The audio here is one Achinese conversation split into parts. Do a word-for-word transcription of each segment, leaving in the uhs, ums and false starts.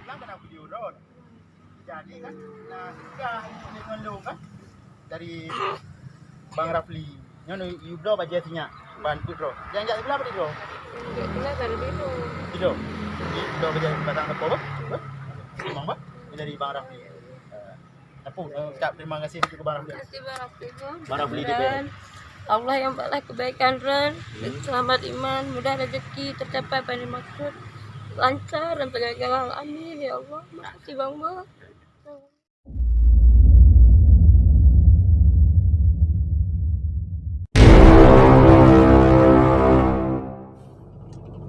Ulang keunan video droe. Jadi kan, na tugaih nyoe ngon lôn kan, dari Bang Rafli. Nyoe yue bloe bajèe sinyak ban peuet droe. Nyang jak siblah padum droe? Siblah ka leubeh droe. Tiga. Jadi bloe bajèe batang sapo bah? Bah? Limong bah? Dari Bang Rafli. Eh, Teungku, eh, ucap terima kasih untuk Bang Rafli. Terima kasih, Bang Rafli. Bang Rafli di Bang. Allah yang balas kebaikan droen. Hmm. Selamat iman, mudah rezeki, tercapai apa yang dimaksud, lancar dan segala-galanya. Amin ya Allah. Makasih, Bang Bo.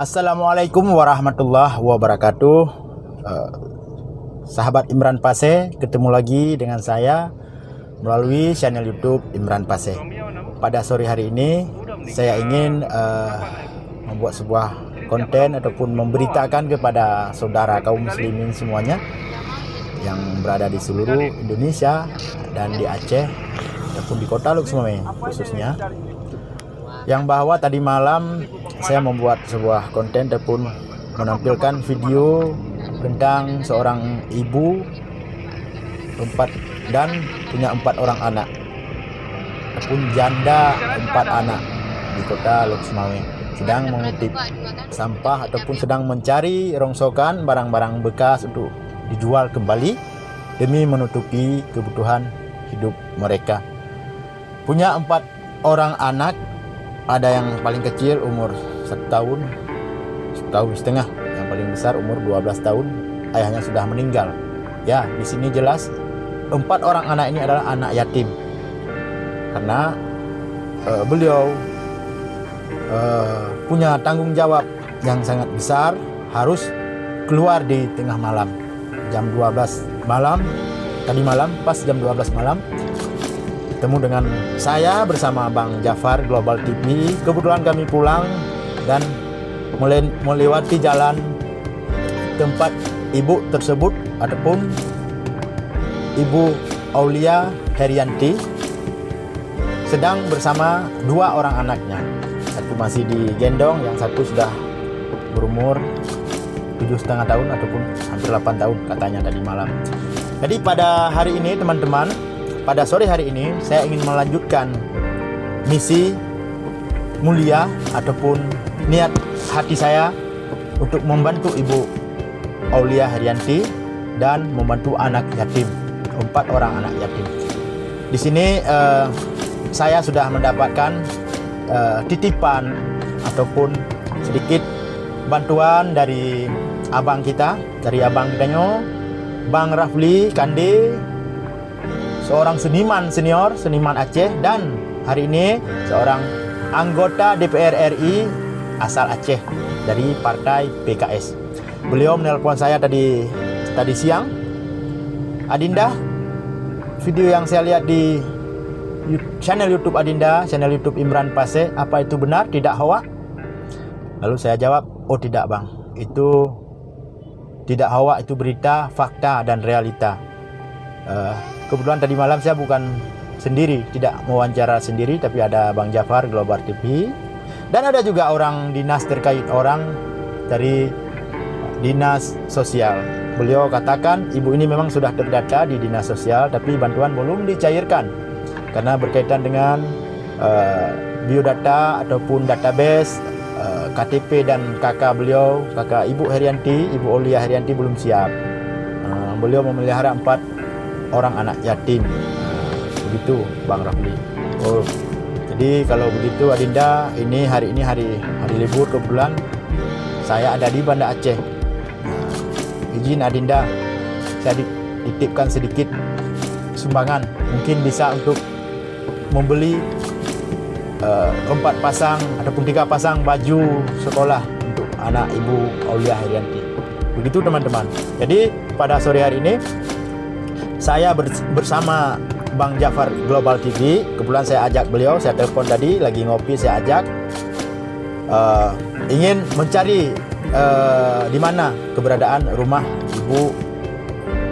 Assalamualaikum warahmatullahi wabarakatuh. Eh, sahabat Imran Pasé, ketemu lagi dengan saya melalui channel YouTube Imran Pasé. Pada sore hari ini, saya ingin, eh, membuat sebuah konten ataupun memberitakan kepada saudara kaum muslimin semuanya yang berada di seluruh Indonesia dan di Aceh ataupun di kota Lhokseumawe khususnya, yang bahwa tadi malam saya membuat sebuah konten ataupun menampilkan video tentang seorang ibu empat dan punya empat orang anak ataupun janda empat anak di kota Lhokseumawe sedang mengutip sampah ataupun sedang mencari rongsokan barang-barang bekas untuk dijual kembali demi menutupi kebutuhan hidup mereka. Punya empat orang anak, ada yang paling kecil umur satu tahun, satu tahun setengah, yang paling besar umur dua belas tahun, ayahnya sudah meninggal. Ya, di sini jelas empat orang anak ini adalah anak yatim. Karena, eh, beliau, eh, punya tanggung jawab yang sangat besar, harus keluar di tengah malam. Jam dua belas malam, tadi malam, pas jam dua belas malam, ketemu dengan saya bersama Bang Jafar Global T V. Kebetulan kami pulang dan mele-, melewati jalan tempat ibu tersebut ataupun Ibu Aulia Herianti sedang bersama dua orang anaknya. Satu masih digendong, yang satu sudah berumur tujuh setengah tahun ataupun hampir lapan tahun katanya tadi malam. Jadi pada hari ini, teman-teman, pada sore hari ini, saya ingin melanjutkan misi mulia ataupun niat hati saya untuk membantu Ibu Aulia Herianti dan membantu anak yatim, empat orang anak yatim. Di sini, eh, saya sudah mendapatkan, eh, titipan ataupun sedikit bantuan dari abang kita, dari abang kita nyoe, Bang Rafli Kande, seorang seniman senior, seniman Aceh, dan hari ini seorang anggota D P R R I asal Aceh dari partai P K S. Beliau menelpon saya tadi, tadi siang. "Adinda, video yang saya lihat di You-, channel YouTube Adinda, channel YouTube Imran Pasé, apa itu benar, tidak hoak?" Lalu saya jawab, "Oh, tidak, Bang. Itu tidak hoak, itu berita, fakta, dan realita." Eh, kebetulan tadi malam saya bukan sendiri, tidak mewawancara sendiri, tapi ada Bang Jafar Global T V, dan ada juga orang dinas terkait, orang dari dinas sosial. Beliau katakan ibu ini memang sudah terdata di dinas sosial, tapi bantuan belum dicairkan karena berkaitan dengan, eh, biodata ataupun database, eh, K T P dan K K beliau, K K Ibu Herianti, Ibu Aulia Herianti belum siap. Eh, beliau memelihara empat orang anak yatim. Eh, begitu, Bang Rafli. Oh, jadi kalau begitu, Adinda, ini hari ini hari, hari libur kebetulan saya ada di Banda Aceh. Nah, izin Adinda, saya di-, titipkan sedikit sumbangan. Mungkin bisa untuk membeli, eh, empat pasang ataupun tiga pasang baju sekolah untuk anak Ibu Aulia Herianti. Begitu, teman-teman. Jadi, pada sore hari ini, saya bers-, bersama Bang Jafar Global T V. Kebetulan saya ajak beliau, saya telepon tadi, lagi ngopi, saya ajak. Eh, ingin mencari, eh, di mana keberadaan rumah Ibu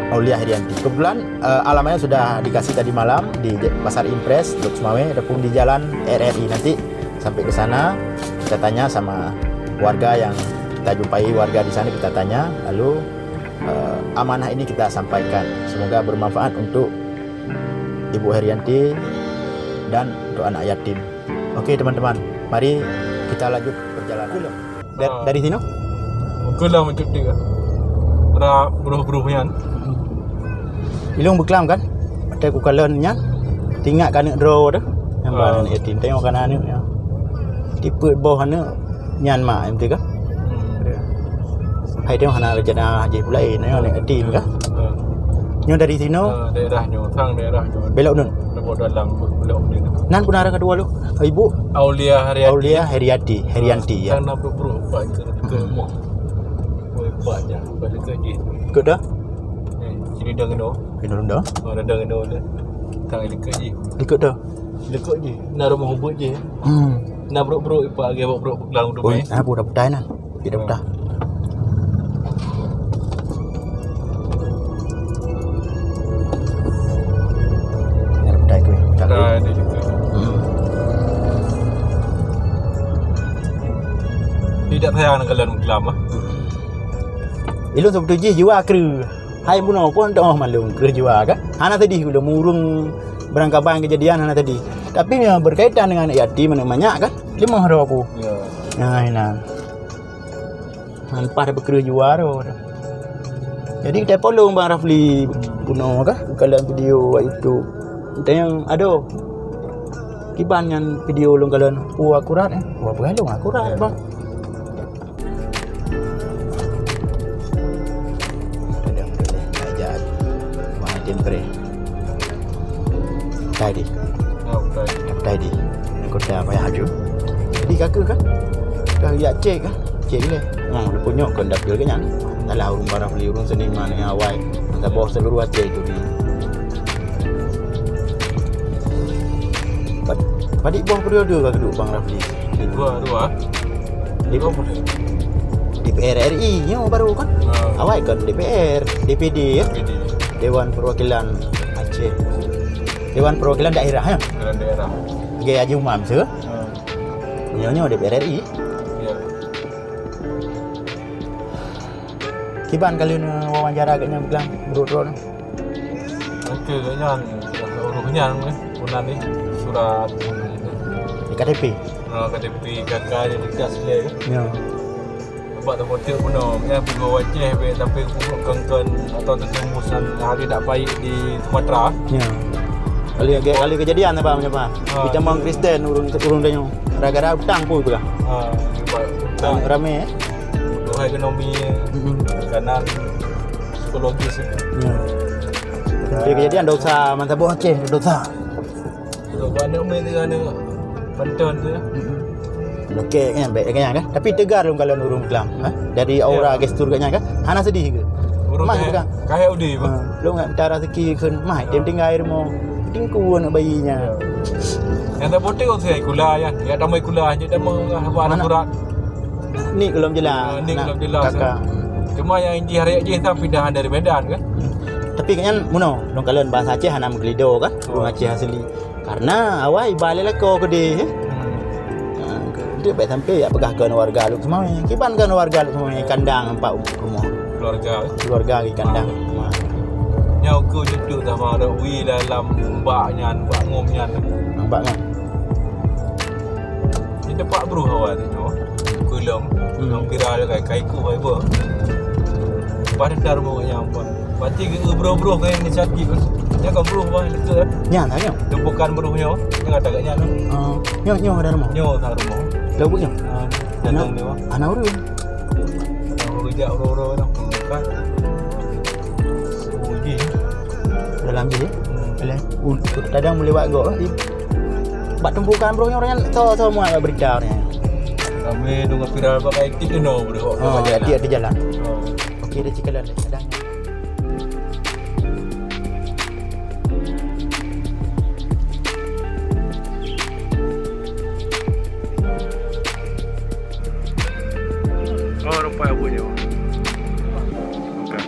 Aulia Herianti. Kebetulan, eh, alamatnya sudah dikasih tadi malam di J-, Pasar Impres, Lhokseumawe, ataupun di Jalan R R I. Nanti sampai ke sana, kita tanya sama warga yang kita jumpai, warga di sana kita tanya, lalu Eh, amanah ini kita sampaikan. Semoga bermanfaat untuk Ibu Herianti dan untuk anak yatim. Oke, teman-teman, mari kita lanjut perjalanan. Da-, Ah. dari sini? Mungkin lah macam tu lah. Ra bruh-bruh nyan. Ilong beuklam kan? Ada ku kalon nyan. Tingak ka aneuk droe tu. Yang Ah. barang yatim tengok kan aneuk nyan. Tipe boh aneuk nyan mak yang tu kan? Hmm. Hai tengok hana rencana haji pulai, nyoe aneuk yatim kan? Ah. Nyoe dari sinoe. Ah, daerah nyoe, sang daerah nyoe. Belok nun. Leboh dalam, belok nun. Nan kuna arah kedua lu? Ibu? Aulia Heriati. Aulia Heriati, Herianti, ya. Sang na bro-bro, Pak, ke, ke Hmm. rumah. Oi, Pak, jangan balik ke jih. Ikut dah? Eh, sini dah kena. Kena dah. Oh, dah kena dah. Sang ikut jih. Ikut dah. Lekok jih, na rumoh ubit jih. Hmm. Na brok-brok ipak lagèe brok-brok peuglang tu. Oh, eh. Ah, budak petai nan. Tidak petai. Tidak petai tu, eh. Tak ada. Hmm. Tidak sayang nak kalian menggelam, ah. Ilong sebetulnya jih jua kru. Hai bunoe pun teuh malum kru jua kan. Hana sedih ulôn ureueng barangkaban kejadian hana tadi. Tapi meunyoe berkaitan dengan yatim aneuk manyak kan, leumah roh aku. Ya. Nah, nah. Lepas dah berkeureuh juara. Jadi kita polong Bang Rafli bunoe kan, kalon video wak YouTube. Kita yang ada. Kiban nyan video lôn kalon. Oh, akurat eh. Wah, pegalong akurat, Bang. Ada, ada, ada. Ajar. Wah, tempered. Petai di. Oh, petai. Petai di. Ni kota payah aju. Di kaka kan? Kan lihat cek kan? Cek ni. Ha, dia punya kan dapil kan nyan. Alah, ureueng Bang Rafli, ureueng seniman yang awai. Masa bawah seluruh Aceh itu ni. Pad-, padit boh periode ka duek Bang Rafli? Dua, dua. Di Dua puluh. D P R R I nyoe baru kan? Ha. Awai kan D P R, D P D ya? D P D. Dewan Perwakilan Aceh. Dewan Perwakilan Daerah ya? Perwakilan daerah. Oke, Haji Umam tu. Ha. Nyoe, nyoe D P R R I. Ya. Kiban kali ni wawancara kat nyan bilang buruk-buruk ni. Oke, kat nyan, urus nyan ni, guna ni, surat. Di K T P? Ha, K T P, K K identitas dia. Ya. Sebab tu kotak pun, ya, pergi Aceh, sampai ke Puruk Kengken atau terjerumus hari tak baik di Sumatera. Ya. Kali, kali kejadian apa, apa? Ha. Kita memang Kristen, urus, urus dia. Gara-gara utang pun pula. Ha, sebab utang. Ramai, eh? Pertumbuhan ekonomi, Mm-mm. makanan, psikologis. Ya. Sampai kejadian dosa, mantap boh Aceh, dosa. Sebab aneuk meh dengan aneuk Banten tu ya. Mm-mm. Okey, kan, baik kan, kan? Tapi tegar lom kalau ureueng kelam, ha? Dari aura Ya. gestur kat nyan kan? Hana sedih ke? Ureueng Mah kahai, juga. kahai udi, Bang. Ha, lom kat minta rezeki ke, mah, Ha. dia tinggal air mau. Tingku anak bayinya. Ya. Yang tak putih orang saya kula ya. Ya tambah kula je tambah apa Mana? surat. Ni belum jelas. Ah, ni Nak belum jelas, kakak. eh. Cuma yang jih hari jih tak pindahan dari Medan kan. Tapi kan muno, dong kalon bahasa Aceh hana menggelido kan? Oh. Ureueng Aceh asli. Karena awai balik lako ke deh. Hmm. Ah, dia baik sampai ya pegang ke warga lu semua. Kiban ke warga lu semua kandang empat rumah. Keluarga. Keluarga di kandang. Ah. Nyau ke jeuet sama ada wi dalam bak nyan, bak ngom nyan. Nampak kan? Di tempat bruh awak tu nyoh. Kulom, Hmm. yang viral kai kai ku kai bo. Pada tar mo nyang apa. Pasti ke bruh-bruh kai inisiatif. Nya kan bruh bah leke. Nya lah nyoh. Tumpukan bruh nyoh. Nya kata kat nyan. Ah, nyoh nyoh ada rumah. Nyoh tak rumah. Lalu nyoh. Ah, datang dia. Anak urang. Orang rujak orang-orang orang. Bukan. Uji. Dalam je. Hmm. Boleh. Un-, kadang boleh buat gok. Bak tumpukan bro orang nyan tahu tahu muat bak berita orang nyan. Kami dengan viral pakai tik kena boleh buat Oh, apa jalan. Dia ada jalan. Oh. Okey, dia cikalan dia. Kadang. Oh, rupa apa dia? Bukan.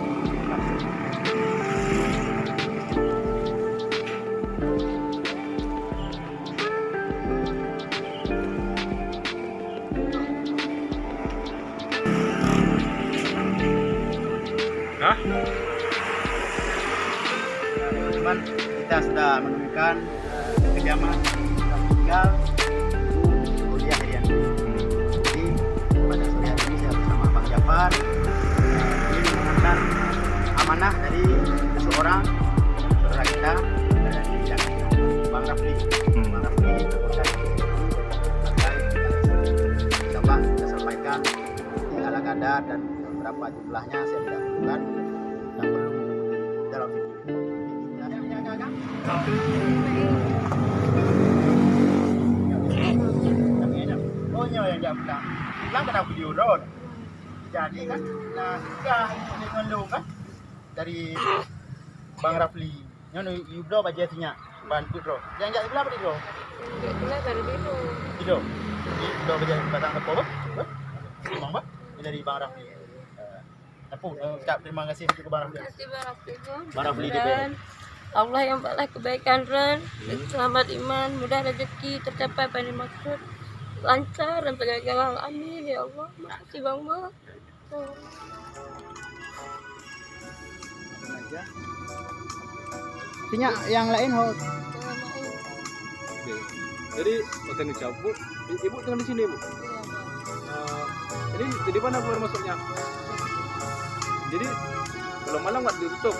Hah? Cuman kita sudah menemukan, eh, kediaman yang tinggal Ibu Aulia Herianti. Jadi, pada sore hari ini saya bersama Bang Jafar, eh, ingin mengantar amanah dari seorang saudara kita, dari Bang Rafli. Hmm. Bang Rafli, terima kasih. Insya Allah kita sampaikan segala kadar dan berapa jumlahnya saya tidak tentukan, yang perlu dalam video. Oh, nyoe yang dia pegang. Bilang kena video drone. Jadi kan, nah, sudah ikut dengan dong kan dari Bang Rafli. Nyoe you bloe bajèe sinyak ban peuet droe. Nyang jak siblah padum droe? Nyang jak siblah baru biru. Tiga. Jadi bloe bajèe batang sapo bah? Bah? Memang bah? Ini dari Bang Rafli. Eh, Tapu, eh, ucap terima kasih untuk Bang Rafli. Terima kasih Bang Rafli. Bang Rafli di P R. Dan Allah yang balas kebaikan Ron. Hmm. Selamat iman, mudah rezeki, tercapai apa yang dimaksud. Lancar dan segala-galanya. Amin ya Allah. Makasih Bang Bo. Sinyak yang lain ho. Oke. Jadi, waktu ini cabut, i-, ibu tinggal di sini, Bu? Eh, ini di mana keluar masuknya? Jadi, kalau malam waktu tutup?